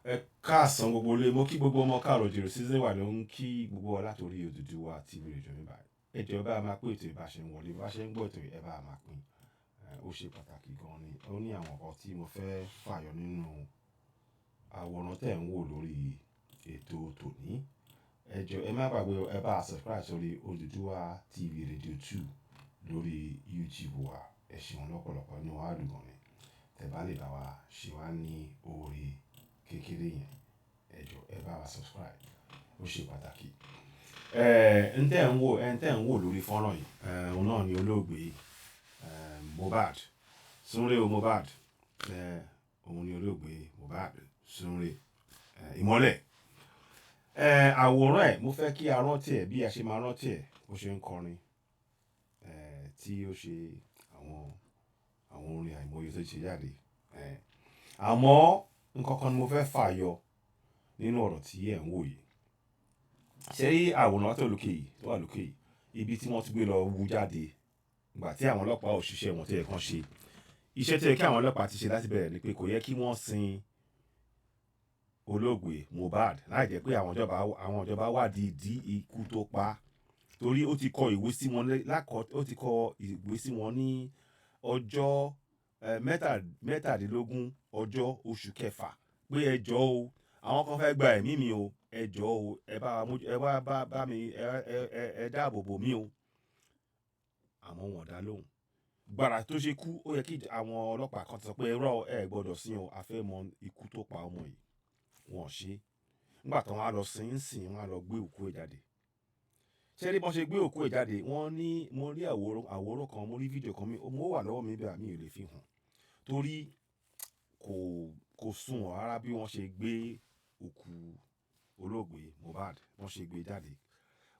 Ẹ káàsán gbogbo ilé, mo kí gbogbo ọmọ káàrọ̀ jìrò season wà ló ń kí gbogbo wa látòrí Odùduwà TV Radio mi báyìí. Ẹ jọ̀ọ́, ẹ bá máa pín ètò yìí bá ṣe ń wọlé, bá ṣe ń gbọ́ ètò yìí, ẹ bá máa pín. Ó ṣe pàtàkì gan ni. Ó ní àwọn nǹkan tí mo fẹ́ fàyọ nínú àwòrán tẹ̀ ń wò lórí ètò tòní. Ẹ jọ̀ọ́, ẹ má gbàgbé ẹ bá subscribe sórí Odùduwà TV Radio 2 lórí YouTube wa. Ẹ ṣeun lọ́pọ̀lọpọ̀, inú wa dùn gan ni. Tẹ bá lè bá wa ṣe wá ní oore kékeré yẹn. Ẹ jọ̀ọ́, ẹ bá wa subscribe. Ó ṣe pàtàkì. Ẹ ń tẹ̀ ń wò, ẹ ń tẹ̀ ń wò lórí fọ́nrán yìí, òun náà ni olóògbé Mohbad. Súnré o Mohbad. Òun ni olóògbé Mohbad Súnré. Ìmọ́lẹ̀. Àwòrán ẹ̀, mo fẹ́ kí a rántí ẹ̀ bí a ṣe máa rántí ẹ̀ bó ṣe ń kọrin, tí ó ṣe àwọn orin àìmọye tó ṣe jáde. Àmọ́ nǹkan kan ni mo fẹ́ fàyọ nínú ọ̀rọ̀ tí ẹ̀ ń wò yìí. Ṣé rí àwòrán tó lókè yìí, tó wà lókè yìí, ibi tí wọ́n ti gbé lọ wú jáde ìgbà tí àwọn ọlọ́pàá ò ṣiṣẹ́ wọn tó yẹ kán ṣe. Iṣẹ́ tó yẹ kí àwọn ọlọ́pàá ti ṣe láti bẹ̀rẹ̀ ni pé kò yẹ kí wọ́n sin olóògbé Mohbad láì jẹ́ pé àwọn ìjọba wádìí ìdí ikú tó pa á. Torí ó ti kọ ìwé sí wọn lákọ, ó ti kọ ìwé sí wọn ní ọjọ́ 17 ọjọ́ oṣù kẹfà pé ẹ jọ̀ọ́ o, àwọn kan fẹ́ gba ẹ̀mí mi o, ẹ jọ̀ọ́ o, ẹ bá wa mójú, ẹ wá bá mi, ẹ dáàbò bò mí o. Àmọ́ wọn ò dá lóhùn. Gbàrà tó ṣe kú, ó yẹ kí àwọn ọlọ́pàá kan ti sọ pé irọ́, ẹ gbọdọ̀ sin o, a fẹ́ mọ ikú tó pa ọmọ yìí. Wọn ò ṣe. Nígbà tí wọ́n á lọ sin ń sìn, wọ́n á lọ gbé òkú ẹ̀ jáde. Ṣé rí bọ́n ṣe gbé òkú ẹ̀ jáde, wọ́n ní mo rí àwòrán kan, mo rí fídíò kan mi, ó wà lọ́wọ́ mi bẹ́ẹ̀ mi ò lè fi hàn. Torí kò sunwọ̀n rárá bí wọ́n ṣe gbé òkú olóògbé Mohbad, wọ́n ṣe gbé jáde.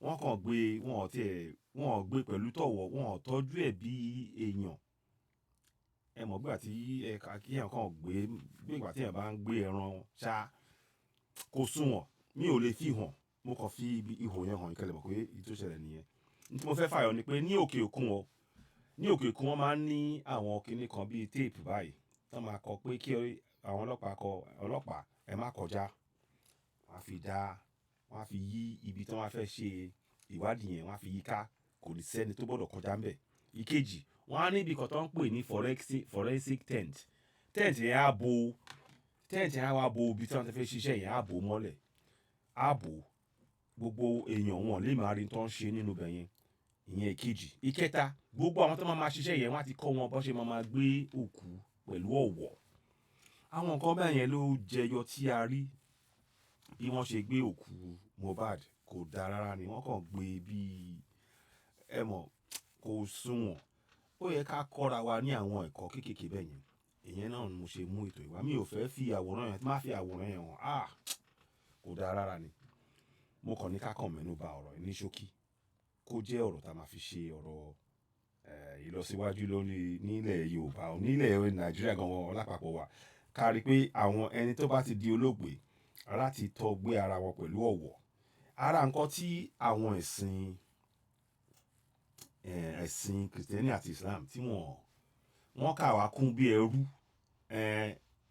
Wọ́n kàn gbé, wọ́n ò tí ẹ̀, wọ́n ò gbé pẹ̀lú tọ̀wọ̀, wọ́n ò tọ́jú ẹ̀ bí èèyàn. Ẹ mọ̀ bí ìgbà tí ẹ ká kí èèyàn kàn gbé, bí ìgbà tí èèyàn bá ń gbé ẹran ṣá, kò sunwọ̀n. Mi ò lè fi hàn. Mo kàn fi ibi ihò yẹn hàn kí ẹ lè mọ̀ pé èyí tó ṣẹlẹ̀ nìyẹn. Ohun tí mo fẹ́ fàyọ ni pé ní òkè òkun o, ní òkè òkun wọ́n máa ń ní àwọn kiní kan bí tape báyìí tí wọ́n máa kọ pé kí àwọn ọlọ́pàá kọ, ọlọ́pàá ẹ má kọjá. Wọ́n á fi dá, wọ́n á fi yí ibi tí wọ́n fẹ́ ṣe ìwádìí yẹn, wọ́n á fi yí ká. Kò ní sẹ́ni tó gbọdọ̀ kọjá ńbẹ̀. Ìkejì, wọ́n á ní ibi kan tó ń pè ní forensic tent. Tent yẹn á bo, tent yẹn á wá bo ibi tí wọ́n ti fẹ́ ṣiṣẹ́ yẹn á bo mọ́lẹ̀. Á bo gbogbo èèyàn wọn lè máa rí tó ń ṣe nínú ibẹ̀ yẹn. Ìyẹn ìkejì. Ìkẹta, gbogbo àwọn tó máa máa ṣiṣẹ́ yẹn wọ́n á ti kọ́ wọn bó ṣe máa máa gbé òkú pẹ̀lú ọ̀wọ̀. Àwọn nǹkan bẹ́ẹ̀ yẹn ló jẹyọ tí a rí bí wọ́n ṣe gbé òkú Mohbad kò dá rárá ni. Wọ́n kàn gbé bí ẹ mọ̀ kò sunwọ̀n. Ó yẹ ká kọ́ra wa ní àwọn ẹ̀kọ́ kéékèèké bẹ́ẹ̀ yẹn. Ìyẹn náà ni mo ṣe mú ètò yìí wá. Mi ò fẹ́ fi àwòrán yẹn, má fi àwòrán yẹn hàn. Ah! Kò dá rárá ni. Mo kàn ní ká kàn mẹ́nù ba ọ̀rọ̀ yìí ní ṣókí. Kó jẹ́ ọ̀rọ̀ tá a máa fi ṣe ọ̀rọ̀ ìlọsíwájú lórí nílẹ̀ Yorùbá, nílẹ̀ Nàìjíríà gan-an lápapọ̀ wa. Ká rí pé àwọn ẹni tó bá ti di olóògbé láti tọ́ gbé ara wọn pẹ̀lú ọ̀wọ̀. Ara nǹkan tí àwọn ẹ̀sìn Krìstẹ́nì àti Islam tí wọ́n kà wá kún bí ẹrú,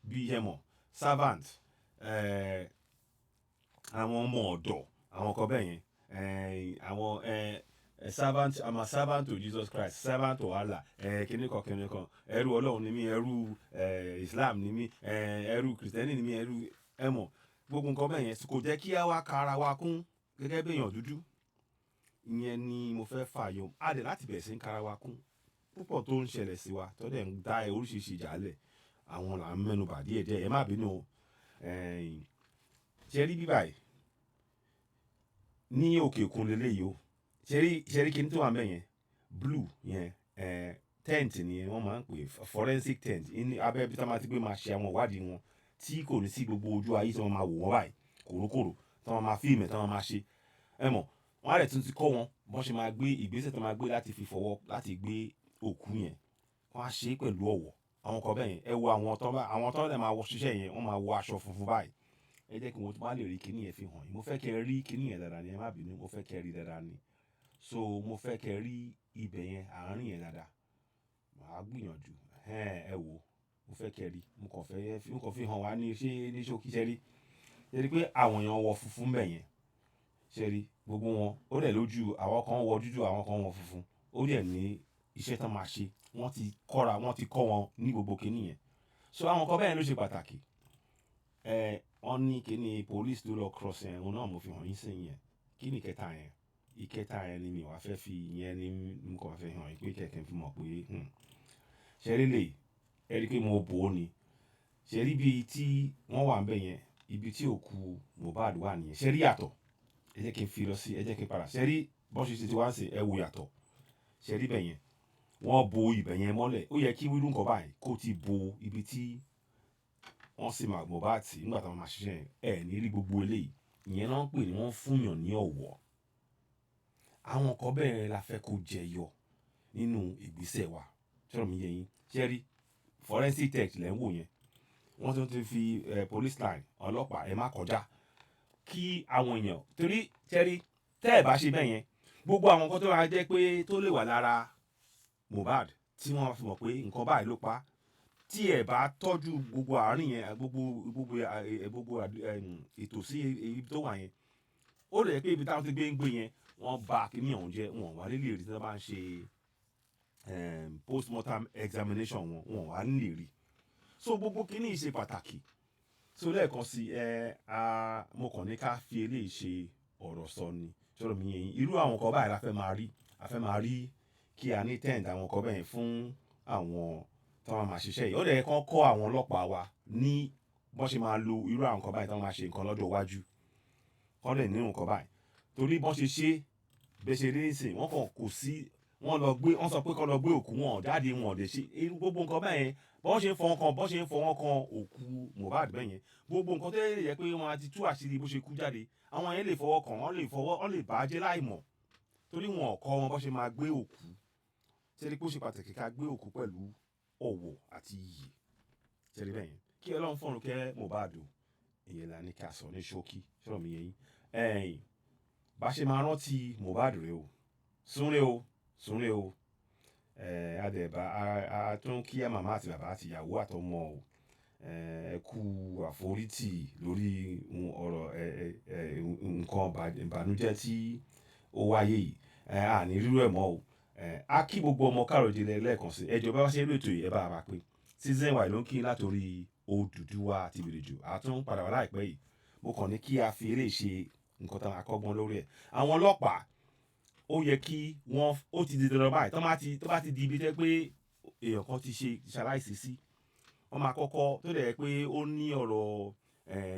bí ẹ mọ̀ servant, àwọn ọmọ ọ̀dọ̀, àwọn nǹkan bẹ́ẹ̀ yẹn, àwọn servant, I'm a servant to Jesus Christ, servant to Allah, kíní kan kíní kan, ẹrú Ọlọ́run ni mí, ẹrú Islam ni mí, ẹrú Krìstẹ́nì ni mí, ẹrú ẹ mọ̀ gbogbo nǹkan bẹ́ẹ̀ yẹn kò jẹ́ kí a wá ka ara wa kún gẹ́gẹ́ bí èèyàn dúdú. Ìyẹn ni mo fẹ́ fàyọ. A dẹ̀ láti bẹ̀rẹ̀ sí ń ka ara wa kún. Púpọ̀ tó ń ṣẹlẹ̀ sí wa tó dẹ̀ ń dá oríṣiríṣi ìjà lẹ̀. Àwọn là ń mẹ́nu bà díẹ̀ díẹ̀. Ẹ má bínú o. Ṣé rí bí báyìí? Ní òkè òkun lélẹ̀ yìí o. Ṣé rí kíní tó wà níbẹ̀ yẹn? Blue yẹn, tent ni wọ́n máa ń pè, forensic tent. Ní abẹ́ ibi tí wọ́n máa ti gbé máa ṣe àwọn ìwádìí wọn tí kò ní sí gbogbo ojú ayé tí wọ́n máa wò wọ́n báyìí, kòrókòrò, tí wọ́n máa fíìmù ẹ̀ tí wọ́n máa ṣe. Ẹ mọ̀, wọ́n á dẹ̀ tún ti kọ́ wọn bó ṣe máa gbé ìgbésẹ̀ tí wọ́n máa gbé láti fi fọwọ́ láti gbé òkú yẹn. Wọ́n á ṣe é pẹ̀lú ọ̀wọ̀. Àwọn nǹkan bẹ́ẹ̀ yẹn. Ẹ wo àwọn tó bá, àwọn tó dẹ̀ máa wọ ṣiṣẹ́ yẹn, wọ́n máa wọ aṣọ funfun báyìí. Ẹ jẹ́ kí n wo tí bá lè rí kíní yẹn fi hàn yín. Mo fẹ́ kí ẹ rí kíní yẹn dáadáa ni, ẹ má bínú. Mo fẹ́ kí ẹ rí dáadáa ni. So mo fẹ́ kí ẹ rí ibẹ̀ yẹn, àárín yẹn dáadáa. Màá gbìyànjú. Ẹ̀hẹn, ẹ wò. Mo fẹ́ kí ẹ rí. Mo kàn fẹ́, mo kàn fi hàn wá ní ṣé ní ṣókí ṣẹ́ rí. Ṣe rí pé àwọn èèyàn wọ funfun bẹ̀ yẹn? Ṣe rí gbogbo wọn, ó dẹ̀ lójú, àwọn kan wọ dúdú, àwọn kan wọ funfun. Ó dẹ̀ ní iṣẹ́ tán máa ṣe, wọ́n ti kọ́ra, wọ́n ti kọ́ wọn ní gbogbo kíní yẹn. So àwọn nǹkan bẹ́ẹ̀ ló ṣe pàtàkì. Wọ́n ní kíní police tó lọ cross yẹn, òun náà mo fi hàn yín sí yẹn. Kí ni ìkẹta yẹn? Ìkẹta yẹn ni mi wá fẹ́ fi, ìyẹn ni mo kàn fẹ́ hàn yín pé kẹ̀kẹ́ fi mọ̀ pé, ṣe rí lè, ẹ rí pé mo bò ó ni. Ṣe rí ibi tí wọ́n wà níbẹ̀ yẹn, ibi tí òkú Mohbad wà nìyẹn. Ṣe rí yàtọ̀? Ẹ jẹ́ kí n fi lọ sí, ẹ jẹ́ kí n padà. Ṣe rí bó ṣe ṣe ti wá ń ṣe, ẹ wo yàtọ̀. Ṣe rí bẹ̀ yẹn? Wọ́n bo ibẹ̀ yẹn mọ́lẹ̀. Ó yẹ kí irú nǹkan báyìí kó ti bo ibi tí wọ́n sì máa Mohbad sí nígbà tí wọ́n máa ṣiṣẹ́ yẹn. Ẹ ní rí gbogbo eléyìí. Ìyẹn náà ń pè ní wọ́n fún yàn ní ọ̀wọ̀. Àwọn nǹkan bẹ́ẹ̀ la fẹ́ kó jẹyọ nínú ìgbésẹ̀ wa. Ṣé ọ̀rọ̀ mi yé yín? Ṣé rí forensic tech lẹ́ ń wò yẹn? Wọ́n tún ti fi police line, ọlọ́pàá ẹ má kọjá kí àwọn èèyàn, torí ṣé rí tẹ́ ẹ bá ṣe bẹ́ẹ̀ yẹn, gbogbo àwọn nǹkan tó máa jẹ́ pé tó lè wà lára Mohbad tí wọ́n fi mọ̀ pé nǹkan báyìí ló pa, tí ẹ bá tọ́jú gbogbo àárín yẹn, gbogbo ètò sí ibi tó wà yẹn, ó lè jẹ́ pé ibi táwọn ti gbé ń gbé yẹn, wọ́n ba kíní ọ̀hún jẹ́, wọn wà ní lè rí tí wọ́n bá ń ṣe postmortem examination wọn, wọn wà ní lè rí. So gbogbo kíní yìí ṣe pàtàkì. So lẹ́ẹ̀kan sí ẹ, a mo kàn ní ká fi eléyìí ṣe ọ̀rọ̀ sọ ni. Ṣé ọ̀rọ̀ mi yé yín? Irú àwọn nǹkan báyìí la fẹ́ máa rí. A fẹ́ máa rí kí a ní tent àwọn nǹkan bẹ́ẹ̀ fún àwọn tí wọ́n máa ṣiṣẹ́ yìí. Ó dẹ̀ yẹ kán kọ́ àwọn ọlọ́pàá wa ní bọ́n ṣe máa lo irú àwọn nǹkan báyìí tí wọ́n máa ṣe nǹkan lọ́jọ́ iwájú. Kán dẹ̀ ní nǹkan báyìí. Torí bọ́n ṣe ṣe, bẹ́ ṣe rí nísìnyí, wọ́n kàn kò sí, wọ́n lọ gbé, wọ́n sọ pé kán lọ gbé òkú wọn jáde, wọn ò dẹ̀ ṣe. Irú gbogbo nǹkan báyẹn, bọ́n ṣe ń fọwọ́ kan, bọ́n ṣe ń fọwọ́ kan òkú Mohbad bẹ́ẹ̀ yẹn, gbogbo nǹkan tó yẹ pé wọ́n á ti tú àṣírí bó ṣe kú jáde, àwọn yẹn lè fọwọ́ kan, wọ́n lè fọwọ́, wọ́n lè bàá jẹ́ láì mọ̀. Torí wọn ò kọ́ wọn bọ́n ṣe máa gbé òkú. Ṣé rí pé ó ṣe pàtàkì ká gbé òkú pẹ̀lú ọ̀wọ̀ àti iyì? Ṣé rí bẹ́ẹ̀ yẹn? Kí Ọlọ́run fọ̀run kẹ́ Mohbad o. Ìyẹn la ní ká sọ ní ṣókí. Ṣé ọ̀rọ̀ mi yé yín? Ẹ̀yin, bá ṣe máa rántí Mohbad rè o. Súnre o, súnre o. A dẹ̀ bá, a tún kí màmá àti bàbá àti ìyàwó àtọmọ o. Ẹ kú àforítì lórí ọ̀rọ̀, nǹkan ìbànújẹ́ tí ó wáyé yìí. A ní rírú ẹ̀ mọ́ o. A kí gbogbo ọmọ káàró oòjíire lẹ́ẹ̀kan sí. Ẹ jọ̀ọ́ bá ṣe ń rí ètò yìí, ẹ bá wa pín. Citizen Y ló ń kí látorí Odùduwà TV Radio. A tún padà wá láìpẹ́ yìí. Mo kàn ní kí a fi eléyìí ṣe nǹkan tí a máa kọ́gbọ́n lórí ẹ̀. Àwọn ọlọ́pàá, ó yẹ kí wọ́n, ó ti di dandan báyìí. Tó bá ti di ibi tẹ́ pé èèyàn kan ti ṣe ṣaláìsí sí, wọ́n máa kọ́kọ́, tó dẹ̀ jẹ́ pé ó ní ọ̀rọ̀,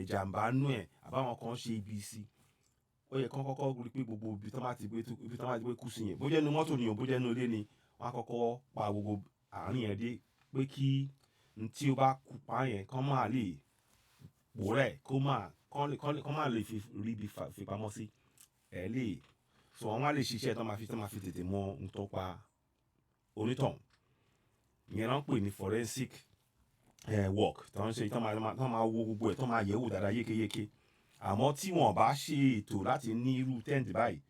ìjàmbá nú ẹ̀, àbí àwọn kan ṣe ibi sí. Ó yẹ kí wọ́n kọ́kọ́ rí pé gbogbo ibi tí wọ́n bá ti gbé, ibi tí wọ́n bá ti gbé kú sí yẹn, bó jẹ́ inú mọ́tò ni o, bó jẹ́ inú ilé ni, wọ́n á kọ́kọ́ pa gbogbo àárín yẹn dé pé kí n tí ó bá kú pa yẹn, kán má lè pòórẹ̀, kó má, kán má lè fi rí ibi fi pamọ́ sí. Ẹ lè, so wọ́n má lè ṣiṣẹ́ tí wọ́n máa fi tètè mọ ohun tó pa onítọ̀hún. Ìyẹn náà ń pè ní forensic work tí wọ́n ń ṣe, tí wọ́n máa wo gbogbo ẹ̀, tí wọ́n máa yẹ̀wò dáadáa yékéyéké. Àmọ́ tí wọ́n bá ṣe ètò láti ní irú tent báyìí,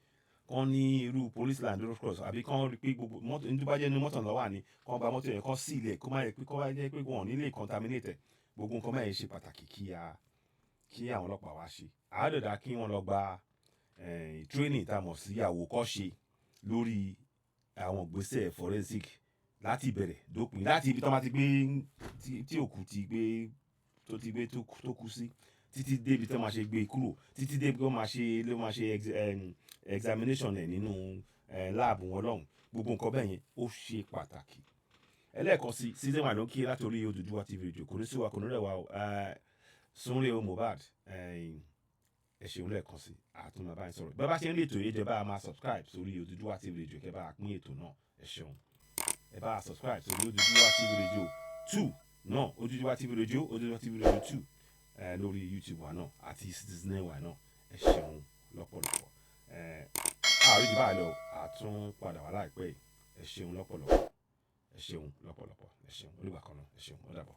kán ní irú police line road cross, àbí kán rí pé gbogbo mọ́tò, ní tó bá jẹ́ inú mọ́tò ló wà ní, kán gba mọ́tò yẹn, kán seal ẹ̀, kó má jẹ́ pé, kó má jẹ́ pé wọn ò ní lè contaminate ẹ̀. Gbogbo nǹkan báyẹn ṣe pàtàkì kí àwọn ọlọ́pàá wá ṣe. A dẹ̀ dá kí wọ́n lọ gba training tá a mọ̀ sí àwòkọ́ṣe lórí àwọn ìgbésẹ̀ forensic láti ìbẹ̀rẹ̀ dópin, láti ibi tí wọ́n bá ti gbé, tí òkú ti gbé, tó ti gbé tó kú sí, títí dé ibi tí wọ́n máa ṣe gbé kúrò, títí dé ibi tí wọ́n máa ṣe, ló máa ṣe examination ẹ̀ nínú lab wọn lọ́hùn. Gbogbo nǹkan bẹ́ẹ̀ yẹn ó ṣe pàtàkì. Ẹlẹ́ẹ̀kan sí, Citizen Y ló ń kí látorí Odùduwà TV Radio. Kò ní sú wa, kò ní rẹ̀ wá o. Súnre o Mohbad. Ẹ ṣeun lẹ́ẹ̀kan sí. A tún máa bá yín sọ̀rọ̀. Bí ẹ bá ṣe ń rí ètò yìí, ẹ jọ̀ọ́ ẹ bá máa subscribe sórí Odùduwà TV Radio kí ẹ bá pín ètò náà. Ẹ ṣeun. Ẹ bá subscribe sórí Odùduwà TV Radio 2 náà, Odùduwà TV Radio, Odùduwà TV Radio 2 lórí YouTube wa náà àti Citizen Y náà. Ẹ ṣeun lọ́pọ̀lọpọ̀. A rí ju báyìí lọ, a tún padà wá láìpẹ́ yìí. Ẹ ṣeun lọ́pọ̀lọpọ̀. Ẹ ṣeun lọ́pọ̀lọpọ̀. Ẹ ṣeun. Ó dìgbà kan náà. Ẹ ṣeun. Ó dàbọ̀.